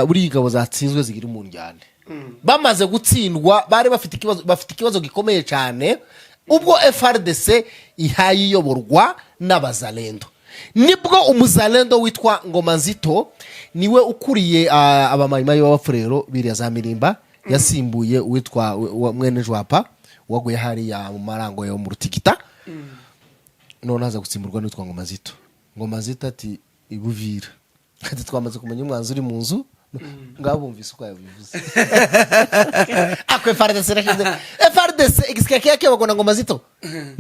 Buriya ingabo zatsinzwe zigira umundyane. Bamaze gutsindwa bari bafite ikibazo, bafite ikibazo gikomeye cyane. Ubwo FARDC ihaye iyoborwa n'abazalendo, nibwo umuzalendo witwa Ngoma Nzito, niwe ukuriye abamayimayi b'abafurero biriya za Mirimba, yasimbuye uwitwa mwene Jwapa waguye hariya mu Marango yo mu Rutigita. None aza gutsimburwa n'uwitwa Ngoma Nzito. Ngoma Nzito ati: "Ibuvira," ati: "Twamaze kumenya umwanzi uri mu nzu." Ngaho bumvise uko yabivuze. Ako FARDC irashize. FARDC igisirikare kiyoborwa na Ngoma Nzito,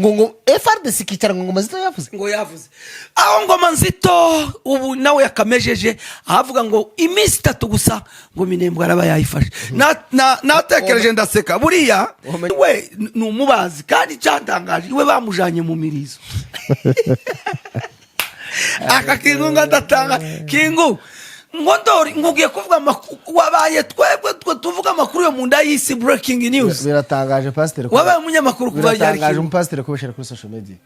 ngo FARDC ikicara ngo Ngoma Nzito yavuze. Ngo yavuze aho Ngoma Nzito ubu nawe yakamejeje ahavuga ngo iminsi 3 gusa ngo Minembwe araba yayifashe. Natekereje ndaseka. Buriya we ni umubazi, kandi icyantangaje iwe bamujanye mu mirizo. Aka kingu ndatanga kingu ngo ndori ngugiye kuvuga amakuru wabaye. Twebwe twe tuvuga amakuru yo mu nda y'isi, breaking news. Biratangaje, pasiteri. Wabaye umunyamakuru kuva ryari? Biratangaje. Kingu? Umupasiteri kubeshera kuri social media.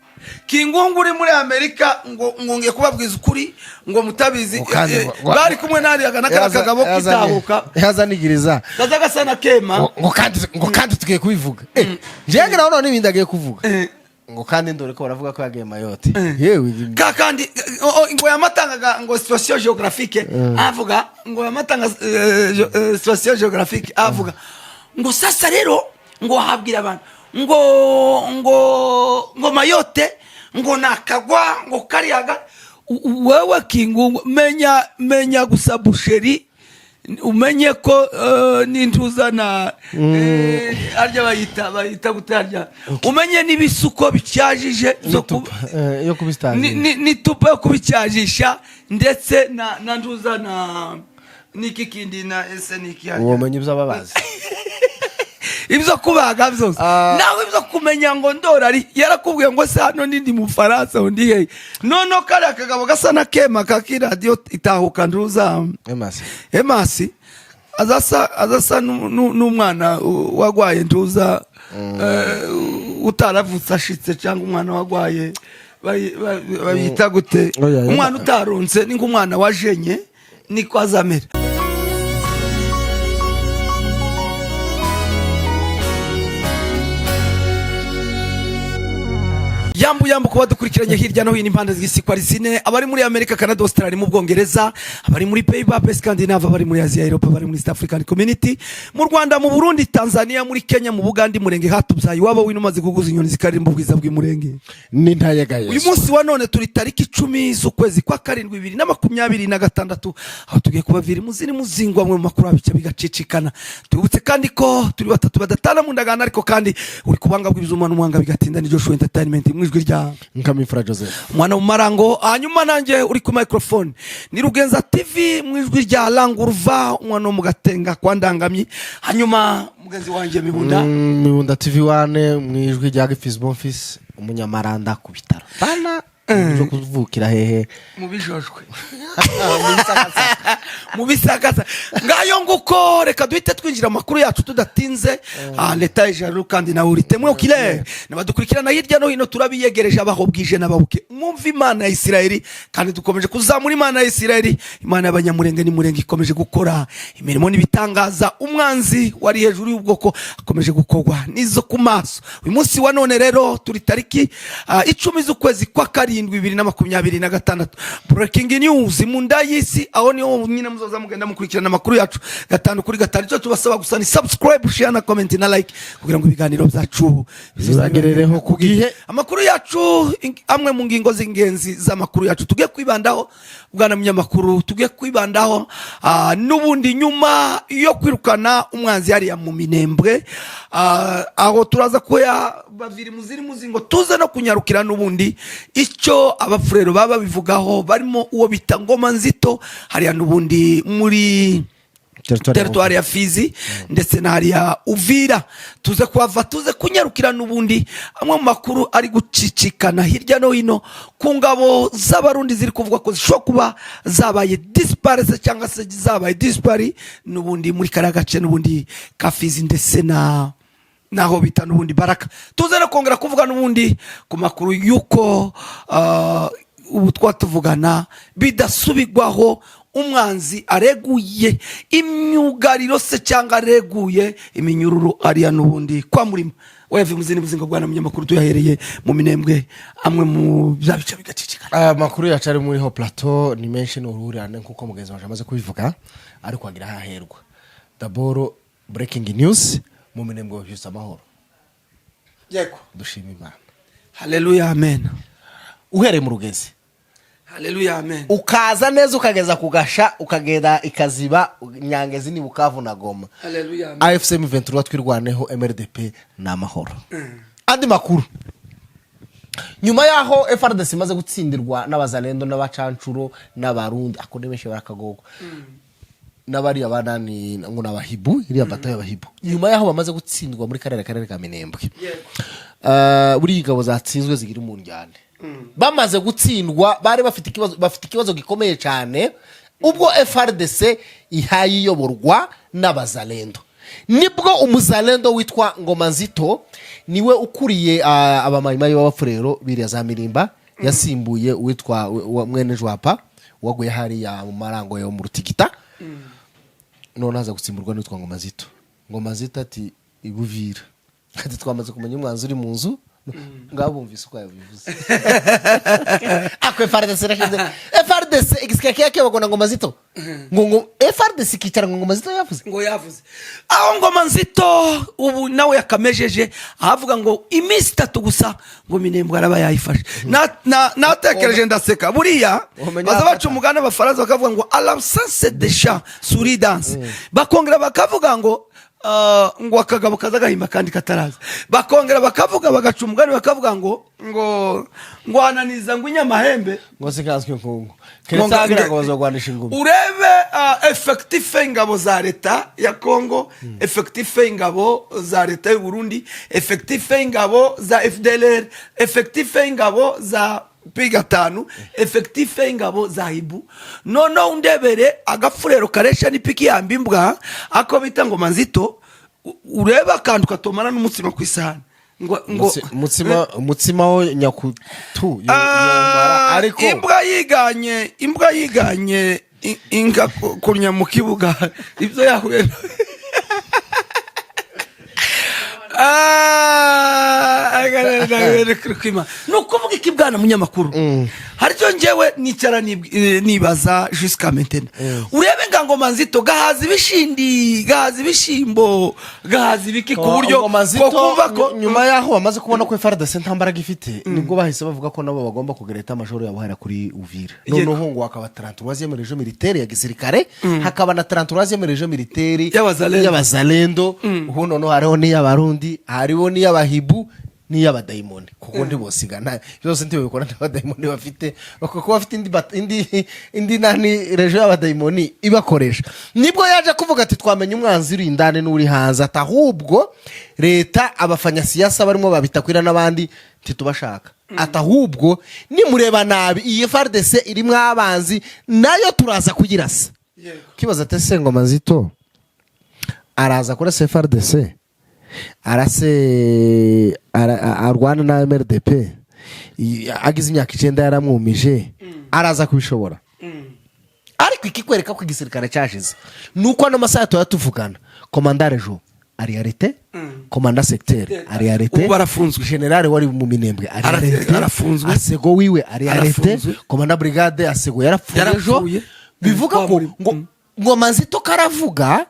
Kingungu uri muri Amerika ngo ngiye kubabwiza ukuri ngo mutabizi. Ngo kandi bari kumwe nariya na kariya kagabo kitahuka. Yazanigiriza. Kaza gasa na kema. Ngo kandi tugiye kubivuga. Njyewe ngira none n'ibindi agiye kuvuga. Ngo kandi ndore ko baravuga ko yagiye Mayotte, yewe. Ka kandi ngo yamatangaga ngo situation géographique, avuga ngo yamatanga situation géographique, avuga ngo sasa rero ngo habwira abantu ngo Mayotte ngo nakagwa ngo kariyaga. Wewe Kingungu, menya gusa boucherie, umenye ko n'intuza na harya bayita gute harya, umenye n'ibisuko bicyajije zo kuba yo kubisitangira. Ni tupa yo kubicyajisha, ndetse na ntuza na niki kindi na ese niki harya? Ubumenyi bw'ababazi. Ibyo kubaga byose. Nawe ibyo kumenya ngo ndora yarakubwiye ngo se hano nindi mu Faransa undi hehe? Noneho kariya kagabo gasa na kema kakiradiyo itahuka ntuza. Emasi. Emasi azasa n'umwana wagwaye ntuza, utaravutse ashitse, cyangwa umwana wagwaye bayita gute? Oya, umwana utaronse, ni nk'umwana wajenye, niko azamera. Yambu yambu kuba dukurikiranye hirya no hino impande z'isi ko ari zine: abari muri Amerika, Canada, Australia, mu Bwongereza, abari muri Pays-Bas, Scandinave, abari muri Asia, Europe, abari muri East African Community, mu Rwanda, mu Burundi, Tanzania, muri Kenya, mu Bugande, Murenge hatubyaye iwabo w'inuma ziguguza inyoni zikaririmba ubwiza bw'Imurenge. N'intayegayezwa. Uyu munsi wa none turi tariki 10 z'ukwezi kwa karindwi 2026, aho tugiye kubavira imuzini muzingwa amwe mu makuru abica bigacicikana. Tubutse kandi ko turi batatu badatana mu ndagano, ariko kandi uri kubanga bw'ibyuma n'umuhanga bigatinda ni Joshua Entertainment mu ijwi rya Nkamifura Joseph. Mwana mu Marango. Hanyuma nanjye uri ku microphone ni Rugenza TV mu ijwi rya Languruva, umwana wo mu Gatenga kwa Ndangamyi. Hanyuma mugenzi wanjye Mibunda. Mibunda TV wane mu ijwi rya Gifis Bonfis, umunyamaranda ku bitaro bana byo kuvukira hehe? Mu Bijojwe, mu Bisakasa. Ngayo nguko, reka duhite twinjira mu makuru yacu tudatinze. Leta ijuru kandi nawe uri témoin oculaire n'abadukurikirana hirya no hino, turabiyegereje abaho bwije n'ababuke. Mwumve Imana ya Isirayeli, kandi dukomeje kuzamura Imana ya Isirayeli, Imana y'Abanyamurenge n'Imurenge ikomeje gukora imirimo n'ibitangaza. Umwanzi wari hejuru y'ubwoko akomeje gukorwa n'izo ku maso. Uyu munsi wa none rero turi tariki 10 z'ukwezi kwa karindwi 2026. Breaking news mu nda y'isi, aho niho nyine muzoza mugenda mukurikirana amakuru yacu gatanu kuri gatanu. Icyo tubasaba gusa ni subscribe, share na comment na like, kugira ngo ibiganiro byacu bizagerereho ku gihe. Amakuru yacu, amwe mu ngingo z'ingenzi z'amakuru yacu tugiye kwibandaho, bwana munyamakuru, tugiye kwibandaho n'ubundi nyuma yo kwirukana umwanzi hariya mu Minembwe, aho turaza kuya bavira muziri muzingo, tuze no kunyarukira n'ubundi icyo abafurero baba babivugaho, barimo uwo bita Ngoma Nzito hariya n'ubundi muri teritwari ya Fizi ndetse na hariya Uvira. Tuze kuhava, tuze kunyarukira n'ubundi amwe mu makuru ari gucicikana hirya no hino ku ngabo z'Abarundi ziri kuvuga ko zishobora kuba zabaye disparse cyangwa se zabaye dispari n'ubundi muri kariya gace n'ubundi ka Fizi ndetse na naho bita n'ubundi Baraka. Tuze no kongera kuvuga n'ubundi ku makuru y'uko ubu twatuvugana bidasubigwaho. Umwanzi areguye imyugariro se cyangwa areguye iminyururu ariya n'ubundi kwa murima weve muzindi buzingo. Bwana munyamakuru, tuyahereye mu Minembwe, amwe mu bya bice bigacicikana. Aya makuru yacu ari muri haut plateau ni menshi, ni uruhurirane nk'uko mugenzi waje amaze kubivuga, ariko hagira haherwa. D'abord, breaking news: mu Minembwe babyutse amahoro. Dushima Imana. Haleluya, amen. Uhereye mu Rugezi, Haleluya, amen. ukaza neza ukageza ku Gasha, ukagenda ikaziba Nyangezi ni Bukavu na Goma. Haleluya, amen. AFC M23, Twirwaneho, MRDP ni amahoro. Andi makuru, nyuma y'aho FARDC imaze gutsindirwa n'Abazalendo n'Abacancuro n'Abarundi, ako ni benshi barakagogwa, n'abariya banani ngo ni Abahibu, iriya bato y'Abahibu, nyuma y'aho bamaze gutsindwa muri kariya karere ka Minembwe, buriya ingabo zatsinzwe zigira umundyane. Bamaze gutsindwa bari bafite ikibazo, bafite ikibazo gikomeye cyane. Ubwo FARDC ihaye iyoborwa n'Abazalendo, nibwo umuzalendo witwa Ngoma Nzito, niwe ukuriye Abamayimayi b'Abafurero biriya za Mirimba, yasimbuye uwitwa mwene Jwapa waguye hariya mu Marango yo mu Rutigita, none aza gutsimburwa n'uwitwa Ngoma Nzito. Ngoma Nzito ati ibuvira, ati twamaze kumenya umwanzi uri mu nzu. Ngaho bumvise uko yabivuze ako FARDC irashize. FARDC igisirikare kiyake bagona Ngoma Nzito, ngo FARDC ikicara ngo Ngoma Nzito yavuze. Ngo yavuze aho Ngoma Nzito ubu nawe yakamejeje ahavuga ngo iminsi 3 gusa ngo Minembwe araba yayifashe. Natekereje ndaseka. Buriya Umenya baza baca afata. umugani Abafaransa, bakavuga ngo "À l'absence de chat, souris danse." Bakongera bakavuga ngo ngo akagabo kaza gahimba kandi kataraza. Bakongera bakavuga, bagaca umugani, bakavuga ngo ananiza ngo inyamahembe ngo sikanswe nkungu keretse agira ngo bazogwanisha ingumi. Urebe effectif y'ingabo za leta ya Congo, effectif y'ingabo za leta y'u Burundi, effectif y'ingabo za FDLR, effectif y'ingabo za P5, effectif y'ingabo za Hibu, noneho undebere agapfurero karesha n'ipiki yamba imbwa ako bita Ngoma Nzito, urebe akantu katomana n'umutsima ku isahani ngo Umutsima wo nyakutu yomara ariko Imbwa yiganye inka kunya mu kibuga ibyo yahuye ni ukuvuga iki? Bwana munyamakuru, hari icyo njyewe nicara nibaza jusqu'à maintenant. Urebe nga Ngoma Nzito gahaza ibishindi, gahaza ibishimbo, gahaza ibiki, ku buryo Ngoma Nzito, ko kumva ko nyuma y'aho bamaze kubona ko FARDC nta mbaraga ifite, nibwo bahise bavuga ko nabo bagomba kugira état-major yabo hariya kuri Uvira. Noneho ngo hakaba 33e région militaire ya gisirikare, hakaba na 33e région militaire y'Abazalendo. y'Abazalendo. Ubu noneho hariho n'iy'Abarundi, hariho n'iy'Abahibu n'iy'Abadayimoni, kuko ntibosigana byose ntibabikora n'abadayimoni bafite, kuko bafite indi nani région y'abadayimoni ibakoresha. Nibwo yaje kuvuga ati twamenye umwanzi uri indani n'uri hanze, ati ahubwo leta, abafanyasiyasa barimo babitakwira n'abandi ntitubashaka, ati ahubwo nimureba nabi iyi FARDC irimo abanzi nayo turaza kuyirasa. Kibaza ati ese Ngoma Nzito araza kurasa FARDC, arase arwana na MRDP, agize imyaka 9 yaramwumije, araza kubishobora? Ariko ikikwereka ko igisirikare cyashize ni uko ano masaha tuba tuvugana, commandant région ari arrêté, commandant secteur ari arrêté. Ubu barafunzwe. Général wari mu Minembwe ari arrêté. Arafunzwe. Asego wiwe ari arrêté. Arafunzwe. Commandant brigade asego yarapfuye ejo. Yarapfuye. Bivuga ko ngo Ngoma Nzito karavuga,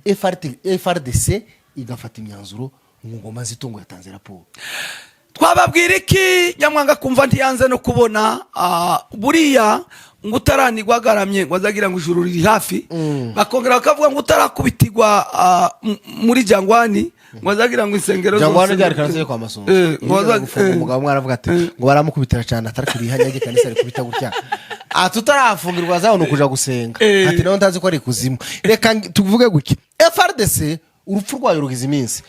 FRT, FARDC igafata imyanzuro ngo Ngoma Nzito ngo yatanze raporo. Twababwira iki? Nyamwanga kumva ntiyanze no kubona. Buriya ngo utaranigwa agaramye ngo azagira ngo ijuru riri hafi. Bakongera bakavuga ngo utarakubitirwa muri Jangwani ngo azagira ngo insengero Jangwani zose ryari kanisa yo kwa Masunzu. Ngo Yigeze gufunga umugabo umwe, aravuga ati ngo baramukubitira cyane, atari kuri ihanya ry'ikanisa rikubita gutya, ati utarafungirwa zaho ni ukuja gusenga. Ati nawe ntazi ko ari ikuzimu. Reka tuvuge gutya: FARDC urupfu rwayo rugize iminsi.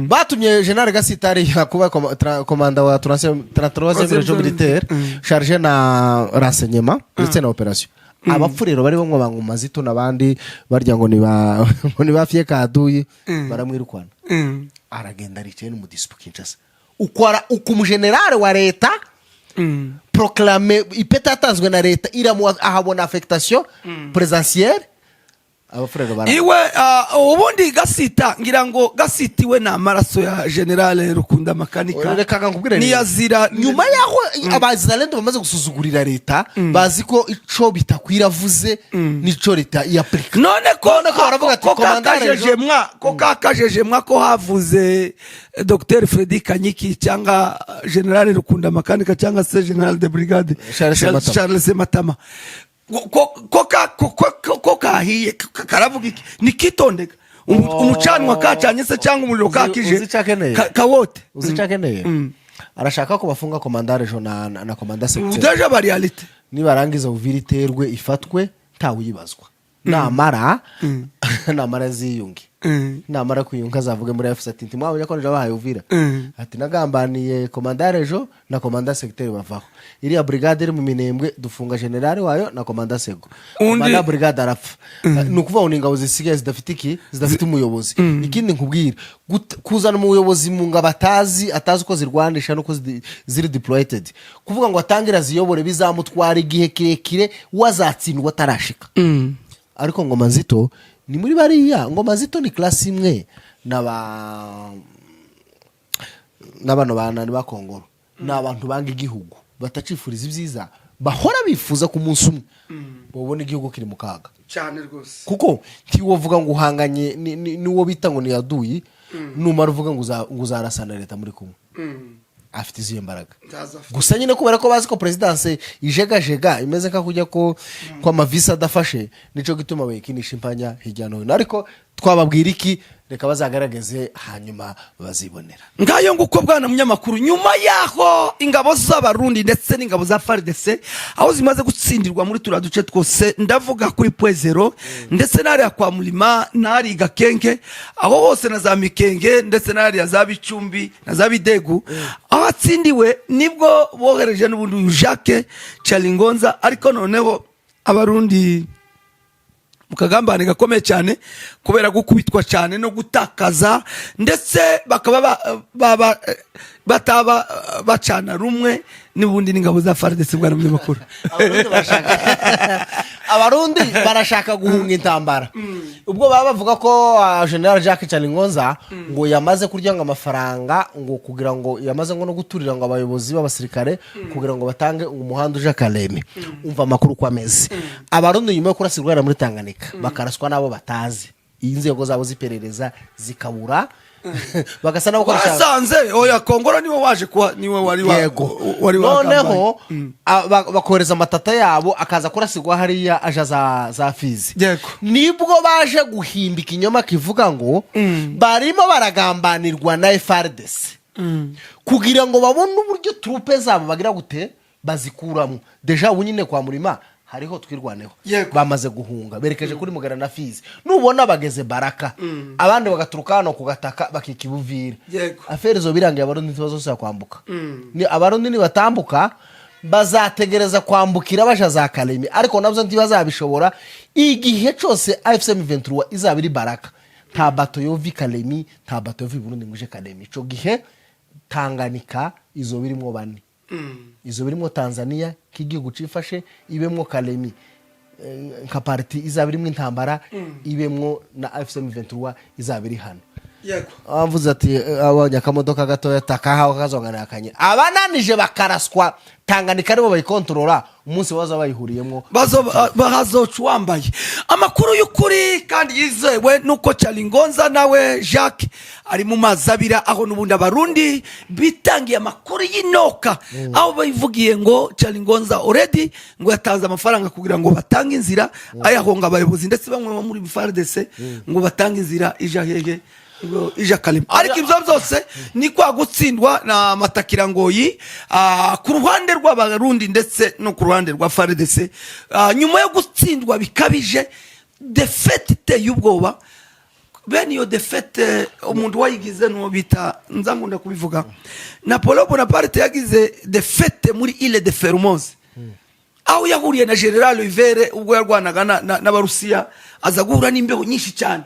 Batumye General Gasitari kuba commandant wa 33e région militaire, chargé na renseignement ndetse na opération. Abapfu rero bari bamwe banguma Zito n'abandi barya ngo ni ba fiye kaduyi, baramwirukana. Aragenda aricaye n'umudisipo Kinshasa, ukora uko umujenerale wa leta. Proclamé, ipeta yatanzwe na leta iramuha, ahabona affectation présidentielle. Abafurero bara Iwe ubundi Gasita, ngira ngo Gasita iwe ni amaraso ya Général Rukunda Makanika. Reka nkubwire rero. Niyazira. Nyuma y'aho abazalendo bamaze gusuzugurira leta, bazi ko ico Bitakwira avuze nico leta iyapurika. None ko None ko baravuga ati ko commandant kakajejemwa, ko kakajejemwa, ko havuze Dr Freddy Kanyiki cyangwa Général Rukunda Makanika cyangwa se Général de Brigade Charles Sematama. Charles Sematama, ko kahiye karavuga iki? Nikitondeka umucanwa kacanye se cyangwa umuriro kakije? Uzi icyo akeneye? Kawote. Uzi icyo akeneye? Arashaka ko bafunga commandant région na commandant secteur. Déjà ba réalité. Nibarangiza, Uvira iterwe, ifatwe, ntawuyibazwa. Namara ziyunge, namara kwiyunga azavuge muri AFC ati: "Ntimwabonye ko bahaye Uvira?" Ati: "Nagambaniye commandant région na commandant secteur, bavaho. Iriya brigade iri mu Minembwe, dufunga général wayo na commandant second." Commandant brigade arapfa. Ni ukuvuga ngo ni ingabo zisigaye zidafite iki? Zidafite umuyobozi. Ikindi nkubwira, kuzana umuyobozi mu ngabo atazi, atazi uko zirwanisha n'uko ziri deployed, kuvuga ngo atangire aziyobore bizamutwara igihe kirekire, wazatsindwa atarashika. Ariko Ngoma Nzito ni muri bariya, Ngoma Nzito ni classe imwe n'aba n'abano banani ba Kongoro. Ni abantu banga igihugu, batacifuriza ibyiza, bahora bifuza ku munsi umwe babona igihugu kiri mu kaga. Cyane rwose. Kuko ntiwovuga ngo uhanganye n'uwo bita ngo ni yaduyi, numara uvuga ngo ngo uzarasana leta muri kumwe, afite izihe mbaraga? Ntazo afite. Gusa nyine kubera ko bazi ko présidence ijegajega, imeze nka kujya ko amavisi adafashe, nico gituma bayikinisha impanya hirya no hino. Ariko twababwira iki? Reka bazagaragaze, hanyuma bazibonera. Ngayo nguko, bwana munyamakuru. Nyuma yaho ingabo z'Abarundi ndetse n'ingabo za FARDC aho zimaze gutsindirwa muri turiya duce twose, ndavuga kuri Point Zéro ndetse n'hariya kwa Murima n'ahari Gakenke, aho hose na za Mikenge ndetse n'hariya za Bicumbi na za Bidegu, aho hatsindiwe, nibwo bohereje n'ubundi uyu Jacques Chalingonza. Ariko noneho Abarundi mu kagambane gakomeye cyane, kubera gukubitwa cyane no gutakaza, ndetse bakaba bataba bacana rumwe n'ubundi n'ingabo za FARDC, bwana munyamakuru. Abarundi barashaka guhunga intambara. Ubwo baba bavuga ko General Jacques Chalingonza ngo yamaze kurya ngo amafaranga, ngo kugira ngo yamaze ngo no guturira ngo abayobozi b'abasirikare kugira ngo batange umuhanda uje Kalemi. Umva amakuru uko ameze: Abarundi nyuma yo kurasirwa muri Tanganyika, bakaraswa n'abo batazi, inzego zabo z'iperereza zikabura, bagasa n'abakoresha Wasanze oya, Kongoro niwe waje kuba niwe wari wa wari Noneho bakohereza amatata yabo, akaza kurasirwa hariya aja za Fizi. Nibwo baje guhimba ikinyoma kivuga ngo barimo baragambanirwa na FARDC kugira ngo babone uburyo troupes zabo bagira gute, bazikuramo. Déjà ubu nyine kwa Murima hariho Twirwaneho. Bamaze guhunga, berekeje kuri Mugara na Fizi. Nubona bageze Baraka, abandi bagaturuka hano ku gataka bakika ibuvira. Affaire zo birangiye, Abarundi ntibazosubira kwambuka. Ni Abarundi nibatambuka, bazategereza kwambukira baja za Kalemi, ariko nabyo ntibazabishobora. Igihe cyose AFC M23 izaba iri Baraka, nta bato yova i Kalemi, nta bato yova i Burundi ngo ije Kalemi. Ico gihe Tanganyika izoba irimwo bane, izo birimo Tanzania k'igihugu cifashe, ibemwo Kalemi nka partie izaba irimo intambara, ibemwo na AFC M23 izaba iri hano. Avuze ati abonye akamodoka gatoya takahawe kazongana kanye, abananije bakaraswa Tanganyika aribo bayikontorora umunsi baza bayihuriyemo. Bahazoca uwambaye. Amakuru y'ukuri kandi yizewe nuko Chalingonza nawe Jacques ari mu mazi abira, aho n'ubundi Abarundi bitangiye amakuru y'inoka, aho bivugiye ngo Chalingonza already ngo yatanze amafaranga kugira ngo batange inzira ayahonga abayobozi ndetse bamwe bo muri FARDC, ngo batange inzira ija hehe? Ngo ija Kalema. Ariko ibyo byose ni kwa gutsindwa na matakirangoyi ku ruhande rw'Abarundi ndetse no ku ruhande rwa FARDC. Nyuma yo gutsindwa bikabije, défaite iteye ubwoba, bene iyo défaite umuntu wayigize nuwo bita, nzangunda kubivuga, Napoleon Bonaparte yagize défaite muri Ile de Formose, aho yahuriye na General Hivert ubwo yarwanaga n'Abarusiya, aza guhura n'imbeho nyinshi cyane,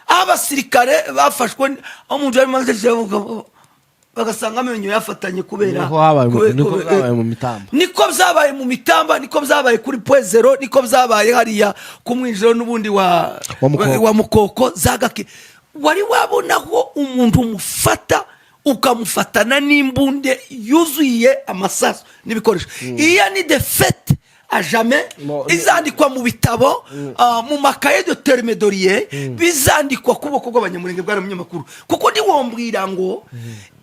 aho abasirikare bafashwe, aho umuntu yarimo Bagasanga amenyo yafatanye kubera Niko niko byabaye mu Mitamba. Niko byabaye mu Mitamba, niko byabaye kuri Point Zéro, niko byabaye hariya ku mwinjiro n'ubundi wa Wa Mukoko. Wa Mukoko zagaki. Wari wabonaho umuntu umufata, ukamufatana n'imbunde yuzuye amasasu n'ibikoresho? Iya ni défaite à jamais izandikwa mu bitabo, mu makaye de terme dorier, bizandikwa ku bwoko bw'Abanyamurenge. Bwari umunyamakuru, kuko ntiwombwira ngo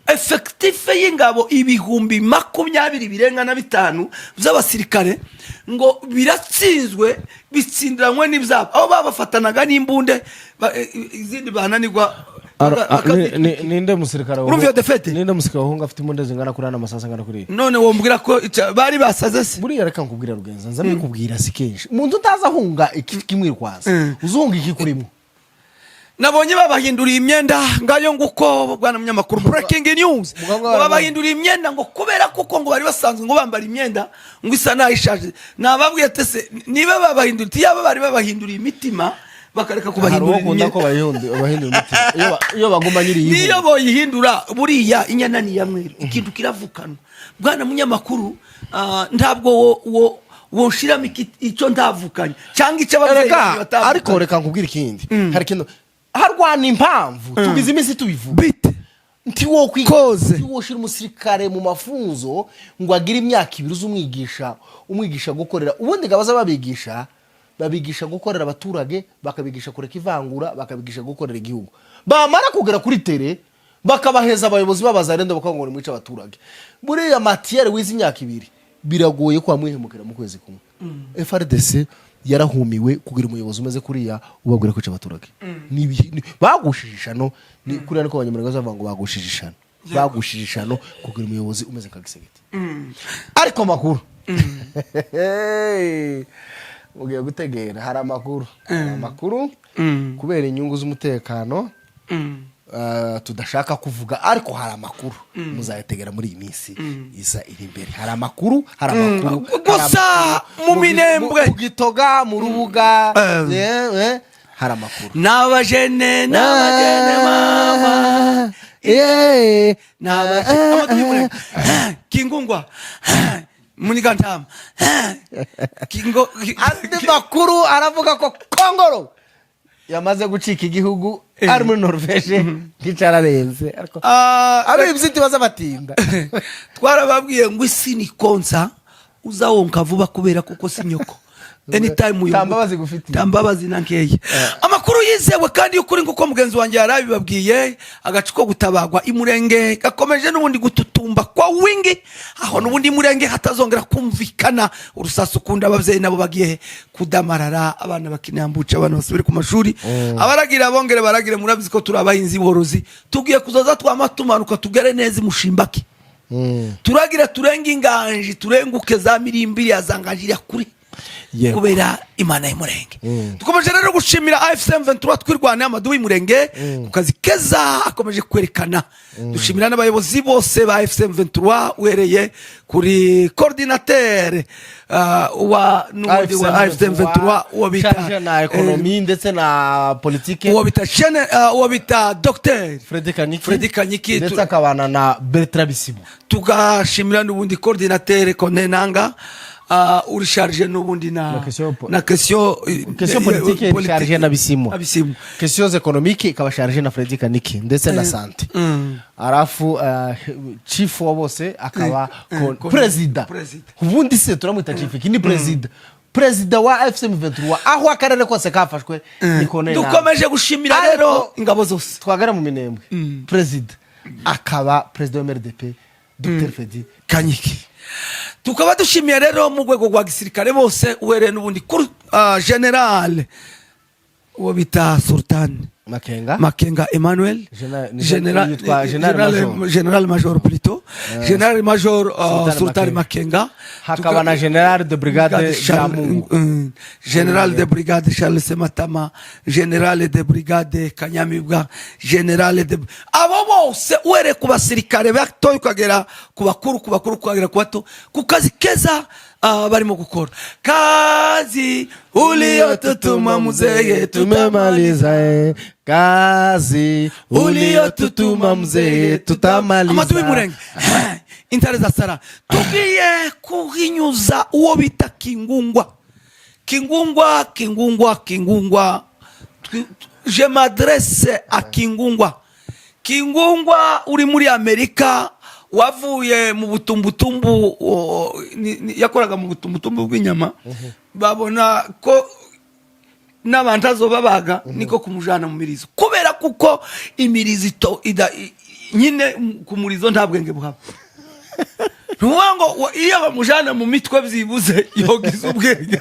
effectif y'ingabo 25,000 birenga by'abasirikare ngo biratsinzwe, bitsindiranywe n'ibyabo, aho babafatanaga n'imbunde, izindi bananirwa. Ninde musirikare Urumva iyo défaite? Ninde musirikare wahunga afite imbunda zingana kuriya n'amasasu angana kuriya? None wombwira ko bari basaze se? Buriya reka nkubwira, Rugenza, nza mbikubwira si kenshi, umuntu utazi ahunga iki kimwirwaza, uzunga iki kurimo. Nabonye babahinduriye imyenda. Ngayo nguko, bwana munyamakuru, breaking news. Muganga Ngo babahinduriye imyenda ngo kubera kuko ngo bari basanzwe ngo bambara imyenda ngo isa naho ishaje. Nababwiye tese niba babahinduriye, yaba bari babahinduriye imitima, bakareka Hari uwo kubahindurira ukunda ko imyenda. bahindura umutima iyo baguma nyiri Niyo boyihindura, buriya inyana ni iya mweru, ikintu kiravukanwa. Bwana munyamakuru, ntabwo wo woshiramo icyo ntavukanye cyangwa icyo ababyeyi Reka banjye batavukanye. Ariko reka nkubwire ikindi. Hari ikintu harwana, impamvu tugize iminsi tubivuga. Bite? Ntiwokwiga, Koze. ntiwoshira umusirikare mu mafunzo ngo agire imyaka 2 uze umwigisha gukorera. Ubundi ngo abaza babigisha gukorera abaturage, bakabigisha kureka ivangura, bakabigisha gukorera igihugu. Bamara kugera kuri terrain, bakabaheza abayobozi b'Abazarendo, bakavuga ngo nimwice abaturage. Buriya matière wize imyaka 2 biragoye ko wamwihemukira mu kwezi kumwe. FARDC yarahumiwe kugira umuyobozi umeze kuriya ubabwira kwica abaturage. Bagushije ishano. Ni kuriya niko Abanyamurenge bazavuga ngo bagushije ishano, bagushije ishano kugira umuyobozi umeze nka Tshisekedi. Ariko amakuru mugiye gutegera, hari amakuru kubera inyungu z'umutekano tudashaka kuvuga, ariko hari amakuru muzayategera muri iyi minsi iza iri imbere. Hari amakuru, hari Gusa amakuru. mu Minembwe. Mu Gitoga, mu Rubuga, hari amakuru. N'abajene, n'abajene mama. N'abajene amatwi y'umurenge. Kingungwa, Munigantama, Kingo. Andi makuru aravuga ko Kongoro yamaze gucika igihugu, ari muri Norvege nticararenze, ariko abibyi baza batinda. Twarababwiye ngo isi ni konsa, uzawonka vuba kubera kuko si nyoko, anytime uyu Nta mbabazi gufitiye. Nta mbabazi na nkeya. Amakuru yizewe kandi y'ukuri, nk'uko mugenzi wanjye yari abibabwiye, agace ko gutabagwa Imurenge gakomeje n'ubundi gututumba kwa wingi, aho n'ubundi Imurenge hatazongera kumvikana urusasu ukunda. Ababyeyi nabo bagiye kudamarara, abana bakinambuca, abana basubire ku mashuri, abaragira bongere baragire. Murabizi ko turi abahinzi borozi, tugiye kuzoza twama tumanuka tugere neza imushimbaki, turagira turenge Inganji, turenguke za Mirimbiri ya za Nganji iriya kure, kubera Imana y'Umurenge. Dukomeje rero gushimira AFC M23 twirwana amadubu y'Umurenge ku kazi keza akomeje kwerekana. Dushimira n'abayobozi bose ba AFC M23, uhereye kuri coordinateur wa n'ubundi wa AFC M23, uwo bita chargé na économie ndetse na politique, uwo bita uwo bita Dr Freddy Kanyiki. Freddy Kanyiki. Ndetse akabana na Bertrand Bisimwa. Tugashimira n'ubundi coordinateur Konenanga, uri chargé n'ubundi na Na question na question Question politique chargé na Bisimwa. Na Bisimwa. Questions économiques ikaba chargé na Freddy Kaniki ndetse na santé. Arafu chief wa bose akaba Président. Perezida. Ubundi se turamwita chief iki? Ni perezida wa AFC M23, aho akarere kose kafashwe ni Corneille Nangaa. Dukomeje gushimira Ariko rero ingabo zose. Twagara mu Minembwe, perezida akaba perezida wa MRDP, Dr Freddy Kanyiki. Tukaba dushimiye rero mu rwego rwa gisirikare bose, uhereye n'ubundi kuri général uwo bita Sultan Makenga. Makenga Emmanuel. Yitwa General Major. Général Major plutôt, Général Major Sultan Sultan Makenga. Hakaba na Général de Brigade Charles, Byamungu. Général de Brigade Charles Sematama, Général de Brigade Kanyamibwa, Général de abo bose, uhereye ku basirikare batoya ukagera ku bakuru ukagera ku bato, ku kazi keza barimo gukora. Kazi uliyotutuma muzeye Tumemaliza. Kazi uliyotutuma mzee tutamaliza. Amatu y'umurenge, intare za sara, tugiye kuhinyuza uwo bita Kingungwa, Kingungwa, Kingungwa, Kingungwa. Je m'adresse à Kingungwa. Kingungwa uri muri Amerika, wavuye mu butumbutumbu, yakoraga mu butumbutumbu bw'inyama, babona ko n'abantu azobabaga, niko kumujana mu mirizo, kubera kuko imirizo nyine ku murizo nta bwenge buhaba. Ntuvuga ngo iyo bamujana mu mitwe byibuze yogize ubwenge.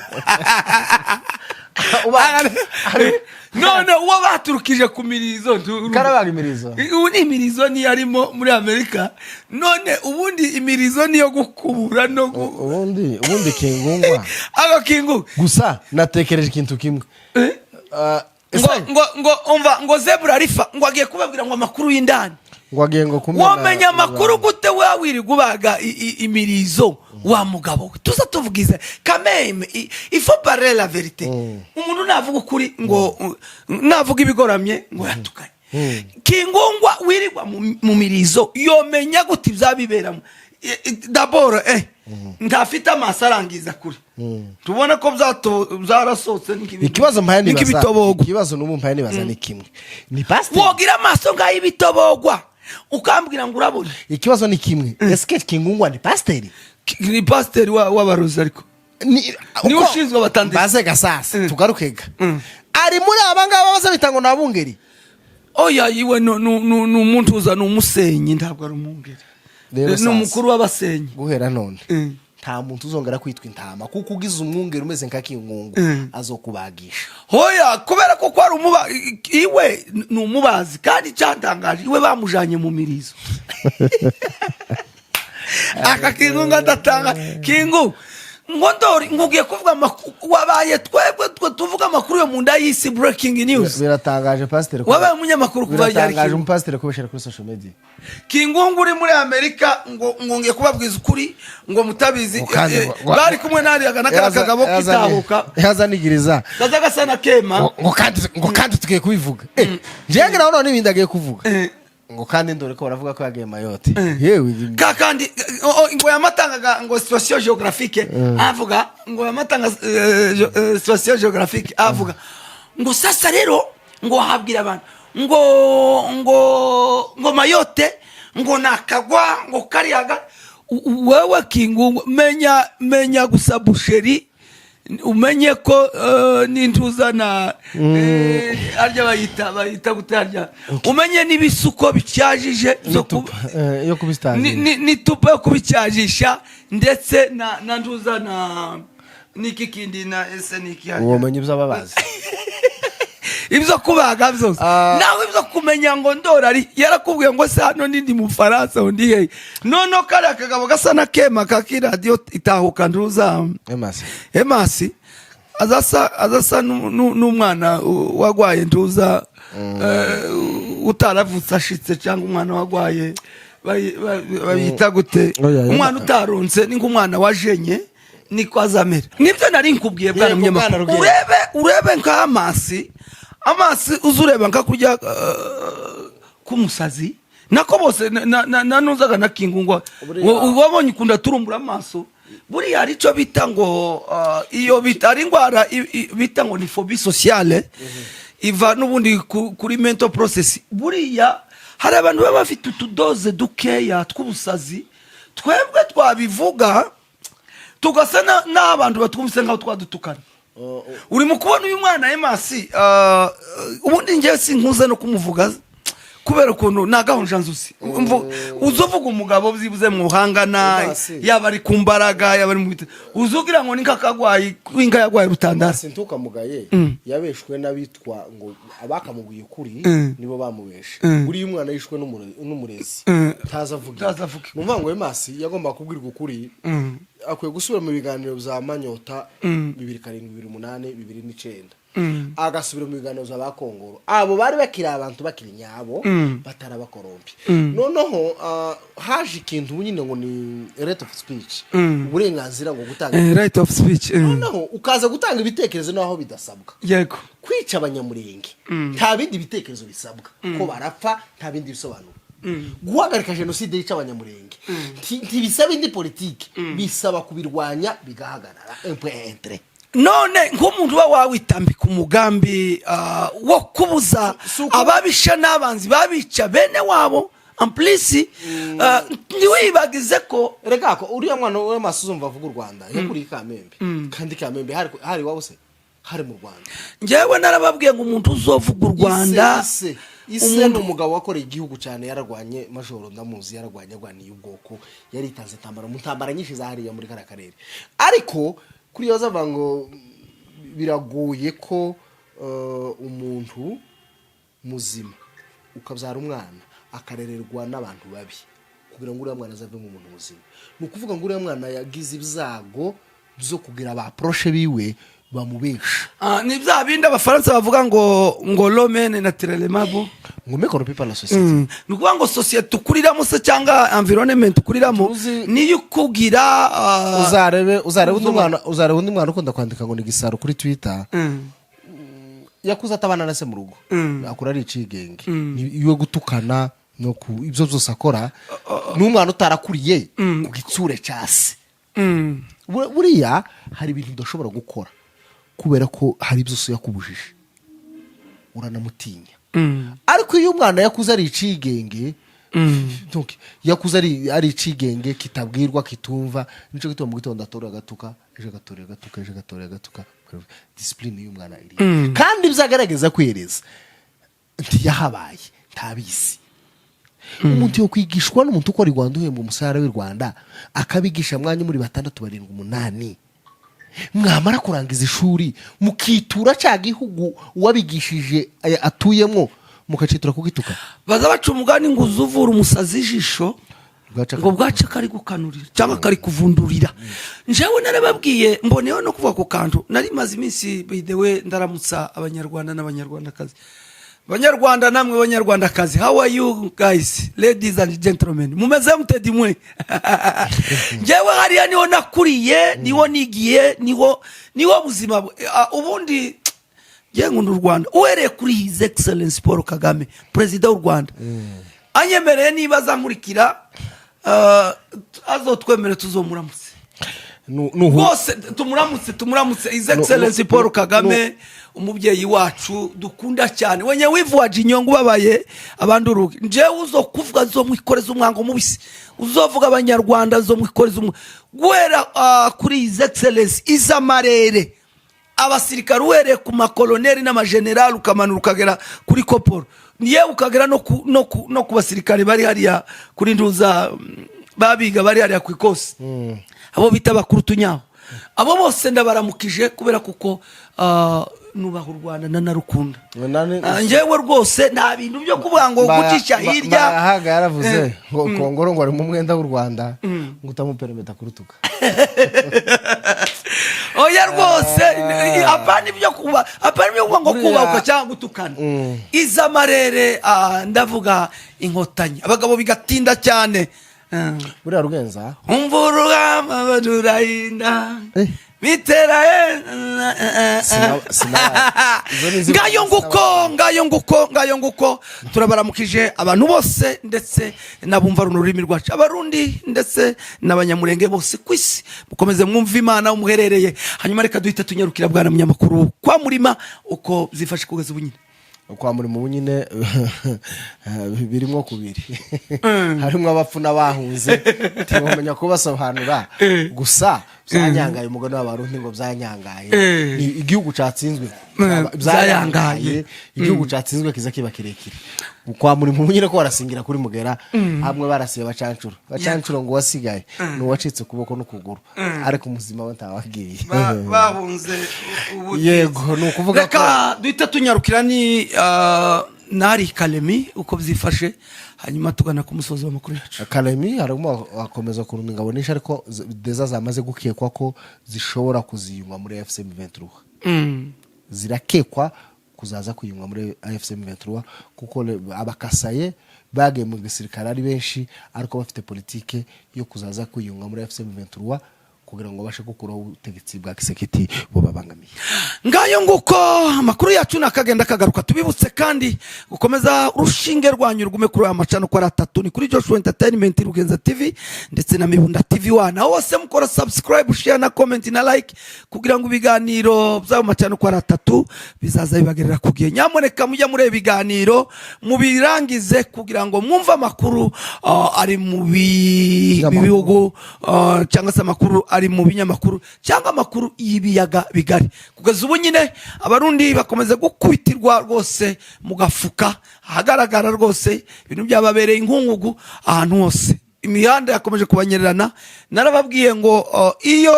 None uwo baturukije ku mirizo Karabaga imirizo. Ubu ni imirizo niyo arimo muri Amerika. None ubundi imirizo niyo gukubura no Ubundi Kingungwa Ako Kingu. Gusa natekereje ikintu kimwe. Ah, Ngo ngo umva, ngo zebura rifa, ngo agiye kubabwira ngo amakuru y'indani. Ngo agiye ngo kumena. Wamenya amakuru gute wirirwa ubaga imirizo wa mugabo we? Tuza tuvugize kameme, il faut parler la vérité. Umuntu navuga ukuri, ngo navuga ibigoramye ngo yatukanye. Kingungwa wirirwa mu mirizo yomenya gute ibyabiberamo? D'abord ntafite amaso arangiza kure, tubona ko byarasohotse Ikibazo mpaye nibaza, nk'ibitobogwa. Ikibazo n'ubu mpaye nibaza ni kimwe, ni pasiteri. Wogira amaso nk'ay'ibitobogwa ukambwira ngo urabona? Ikibazo ni kimwe, ese Kingungwa ni pasiteri? Ni pasiteri w'abarozi ariko. Niwe ushinzwe abatandisi. Baze gasasa. Tugaruke ga ari muri aba ngaba baza bita ngo ni abungeri. Oya, iwe ni umuntu uza, ni umusenyi, ntabwo ari umwungeri. Rero Ni sasa, umukuru w'abasenyi. Guhera none nta muntu uzongera kwitwa intama, kuko ugize umwungeri umeze nka Kingungu azokubagisha. Hoya, kubera ko kwari umuba iwe, ni umubazi, kandi icyatangaje iwe bamujanye mu mirizo. Aka Kingu ndatanga Kingu ngo ndori ngugiye kuvuga amakuru wabaye, twebwe twe tuvuga amakuru yo mu nda y'isi, breaking news. Biratangaje pasiteri. Wabaye umunyamakuru kuva ryari? Biratangaje. Kingu? Umupasiteri kubeshera kuri social media. Kingungu uri muri Amerika, ngo ngiye kubabwiza ukuri ngo mutabizi. Ngo kandi Bari kumwe n'ariya n'akariya kagabo kitahuka. Yazanigiriza. Kaza gasa na kema. Ngo kandi tugiye kubivuga. Njyewe ngira none n'ibindi agiye kuvuga. Ngo kandi ndore ko baravuga ko yagiye Mayotte, yewe. Ka kandi ngo yamatangaga ngo situation géographique, avuga ngo yamatanga situation géographique, avuga ngo sasa rero ngo habwira abantu ngo Mayotte ngo nakagwa ngo kariyaga. Wewe Kingungu, menya gusa boucherie, umenye ko n'intuza na harya bayita gute harya, umenye n'ibisuko bicyajije zo Yo kubisitangira. Ni tupa yo kubicyajisha, ndetse na ntuza na niki kindi na ese niki harya? Ubumenyi bw'ababazi. Ibyo kubaga byose. Nawe ibyo kumenya ngo ndora ari yarakubwiye ngo se hano nindi mu Faransa undi hehe? Noneho kariya kagabo gasa na kema kakiradiyo itahuka ntuza. Emasi. Emasi azasa n'umwana wagwaye ntuza, utaravutse ashitse, cyangwa umwana wagwaye bayita gute? Oya, oya. Umwana utaronse ni nk'umwana wajenye, niko azamera. Nibyo nari nkubwiye, bwana Yego, munyamakuru. bwana Rugero. Urebe nk'amasi, amasi uzureba nka kurya k'umusazi nako bose na nuzaga na Kingungwa. Wabonye ukunda turumbura amaso. Buriya hari icyo bita ngo iyo bita ari indwara bita ngo ni phobie sociale, iva n'ubundi kuri mental process. Buriya hari abantu baba bafite utudoze dukeya tw'ubusazi, twebwe twabivuga tugasa n'abantu batwumvise nk'aho twadutukana. Uri mu kubona uyu mwana Emasi, ubundi njyewe sinkuze no kumuvuga kubera ukuntu ni agahonjanzuzi. Uza uvuga umugabo byibuze muhangana. Emasi. Yaba ari ku mbaraga, yaba ari mu biti, uza ugira ngo ni nk'akagwayi w'inka yagwaye rutandara. Sintukamugaye, yabeshwe n'abitwa ngo abakamubwiye ukuri nibo bamubeshe. Buriya umwana yishwe n'umurezi ntaza avuga. Ntaza avuga. Ni ukuvuga ngo Emasi yagombaga kubwirwa ukuri, akwiye gusubira mu biganiro bya Manyota 2007, 2008, 2009. Agasubira mu biganiro za Kongoro, abo bari bakiri abantu bakiri nyabo, batarabakorompi. Noneho haje ikintu nyine ngo ni right of speech, uburenganzira ngo gutanga Right of speech. Noneho ukaza gutanga ibitekerezo naho bidasabwa. Kwica Abanyamurenge nta bindi bitekerezo bisabwa, ko barapfa nta bindi bisobanuro. Guhagarika jenoside yica Abanyamurenge ntibisaba indi politiki, bisaba kubirwanya bigahagarara, un point un trait. None nk'umuntu uba wawitambika umugambi wo kubuza Si uko- ababisha n'abanzi babica bene wabo, en plus ntiwibagize ko Reka ko uriya mwana w'amaso uzumva avuga u Rwanda yakuriye i Kamembe, kandi Kamembe hari iwabo se? Hari mu Rwanda. Njyewe narababwiye ngo umuntu uzovuga u Rwanda Ise ni umugabo wakoreye igihugu cyane, yararwanye, majoro ndamuzi, yararwanye, arwaniye ubwoko, yaritanze intambara, mu ntambara nyinshi zahariya muri kariya karere. Ariko kuri iyo bazavuga ngo biragoye ko umuntu muzima ukabyara umwana akarererwa n'abantu babi kugira ngo uriya mwana azavemo umuntu muzima. Ni ukuvuga ngo uriya mwana yagize ibyago byo kugira ba proches biwe bamubesha. Ni bya bindi Abafaransa bavuga ngo l'homme naturellement bon ngo mais corrompu par la société. Ni ukuvuga ngo sosiyete ukuriramo se cyangwa environnement ukuriramo niyo ukugira Uzarebe undi mwana, uzarebe undi mwana ukunda kwandika ngo ni gisaro kuri Twitter. Yakuze atabana na se mu rugo, akura ari icigenge. Ni iwe gutukana no ku ibyo byose akora, ni umwana utarakuriye ku gitsure cya se. Buriya hari ibintu udashobora gukora kubera ko hari ibyo so yakubujije, uranamutinya. Ariko iyo umwana yakuze ari icigenge, donc yakuze ari icigenge kitabwirwa, kitumva, nico gituma mu gitondo atora agatuka, ejo agatora agatuka, ejo agatora agatuka. Discipline y'umwana iri kandi ibyo agaragaza kwereza ntiyahabaye, ntabizi. Umuntu yo kwigishwa n'umuntu ukora i Rwanda, uhembwa umusarara w'i Rwanda, akabigisha mwanya muri batandatu, barindwi, umunani, mwamara kurangiza ishuri mukitura cya gihugu uwabigishije atuyemo, mukacitura kugituka. Baza baca umugani ngo uze uvura umusazi ijisho Bwaca ngo bwaca kari gukanurira cyangwa kari kuvundurira. Njyewe narababwiye, mboneyeho no kuvuga ku kantu nari maze iminsi. By the way, ndaramutsa Abanyarwanda n'Abanyarwandakazi, Banyarwanda namwe Banyarwandakazi. How are you guys, ladies and gentlemen? Mumeze mute dimwe? Njyewe hariya niho nakuriye, niho nigiye, niho buzima ubundi njyewe nkunda u Rwanda, uhereye kuri His Excellence Paul Kagame, perezida w'u Rwanda. Anyemereye niba azankurikira, azotwemere tuzomuramutse. Rwose tumuramutse, tumuramutse His Excellence Paul Kagame, umubyeyi wacu dukunda cyane, wenye wivuwaje inyongo ubabaye abandi urugi. Njyewe uzo kuvuga azomwikoreza umwango mubisi, uzovuga Abanyarwanda azomwikoreza umwango, guhera kuri His Excellence izamarere, abasirikare, uhereye ku makoloneli n'amajenerali, ukamanura ukagera kuri koporo, yewe ukagera no ku basirikare bari hariya kuri ntuza, babiga bari hariya ku ikosi, abo bita bakuru tunyaho, abo bose ndabaramukije kubera kuko nubaha u Rwanda nanarukunda. Njyewe rwose nta bintu byo kuvuga ngo gucisha hirya. Bahaga yaravuze ngo Kongoro ngo ari mu mwenda w'u Rwanda, ngo utamuperemeta kurutuka. Oya rwose, apana ibyo kuba, apana ibyo kuvuga ngo kubahuka cyangwa gutukana. Izamarere, ndavuga Inkotanyi, abagabo bigatinda cyane. Buriya rugenza Umva urugamba rurahinda bitera. Izo ni Ngayo nguko, ngayo nguko, ngayo nguko. Turabaramukije abantu bose, ndetse n'abumva runo rurimi rwacu, Abarundi ndetse n'Abanyamurenge bose ku isi. Mukomeze mwumve Imana aho muherereye. Hanyuma reka duhite tunyarukira, bwana munyamakuru, kwa Murima, uko byifashe kugeza ubu nyine. Kwa Murimo ubu nyine birimo kubiri, harimo abapfu n'abahunze, ntibamenya kubasobanura. Gusa byanyangaye, umugani w'Abarundi ngo byanyangaye. Ni igihugu cyatsinzwe. Byayangaye. Igihugu cyatsinzwe kiza kiba kirekire. Kwa Murimo ubu nyine ko barasingira kuri Mugera hamwe, barasiye bacancuro, bacancuro ngo uwasigaye ni uwacitse ukuboko n'ukuguru, ariko umuzima we ntawagiye. Bahunze. Yego, ni ukuvuga ko Reka duhite tunyarukira ni nari Kalemi uko byifashe, hanyuma tugana ku musozi w'amakuru yacu. Kalemi harimo akomeza kurunda ingabo nyinshi, ariko déjà zamaze gukekwa ko zishobora kuziyunga muri AFC M23. Zirakekwa kuzaza kwiyunga muri AFC M23, kuko abakasaye bagiye mu gisirikare ari benshi, ariko bafite politike yo kuzaza kwiyunga muri AFC M23 kugira ngo babashe gukuraho ubutegetsi bwa Tshisekedi bubabangamiye. Ngayo nguko, amakuru yacu nakagenda kagaruka. Tubibutse kandi gukomeza urushinge rwanyu rugume kuri aya macano uko ari atatu: ni kuri Joshua Entertainment, Rugenza TV ndetse na Mibunda TV One. Aho hose mukora subscribe, share na comment na like, kugira ngo ibiganiro by'ayo macano uko ari atatu bizaza bibagerera ku gihe. Nyamuneka mujya mureba ibiganiro mubirangize, kugira ngo mwumve amakuru ari mu Binyamakuru. bihugu, cyangwa se amakuru ari mu binyamakuru, cyangwa amakuru y'ibiyaga bigari. Kugeza ubu nyine Abarundi bakomeza gukubitirwa rwose mu gafuka ahagaragara rwose, ibintu byababereye inkungugu ahantu hose, imihanda yakomeje kubanyererana. Narababwiye ngo iyo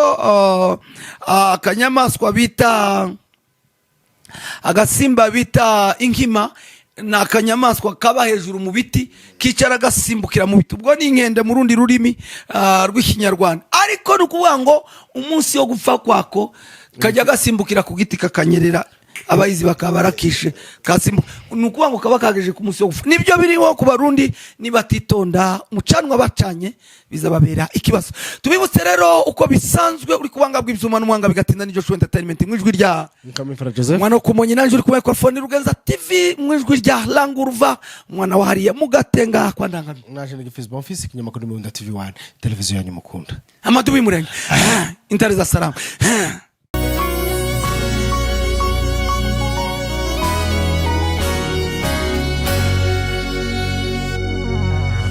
akanyamaswa bita agasimba bita inkima, ni akanyamaswa kaba hejuru mu biti, kicara gasimbukira mu biti, ubwo ni inkende mu rundi rurimi rw'Ikinyarwanda. Ariko ni ukuvuga ngo umunsi wo gupfa kwako kajya gasimbukira ku giti kakanyerera, abayizi bakaba barakishe kasimbuka. Ni ukuvuga ngo kaba kagejeje ku munsi wo gupfa. Nibyo biriho ku Barundi, nibatitonda umucanwa bacanye bizababera ikibazo. Tubibutse rero uko bisanzwe, uri kubanga bw'ibyuma n'umuhanga bigatinda ni Joshua Entertainment mu ijwi rya Mukamifura Joseph. Mwana wo kumonyi, nanjye uri ku microphone Rugenza TV mu ijwi rya Languruva, umwana wa hariya mugatenga kwa Ndangamiye. Naje ni Gifizi Bonfils, ikinyamakuru Mibunda TV 1, televiziyo yanyu mukunda. Amadubu y'umurenge, intare za salamu.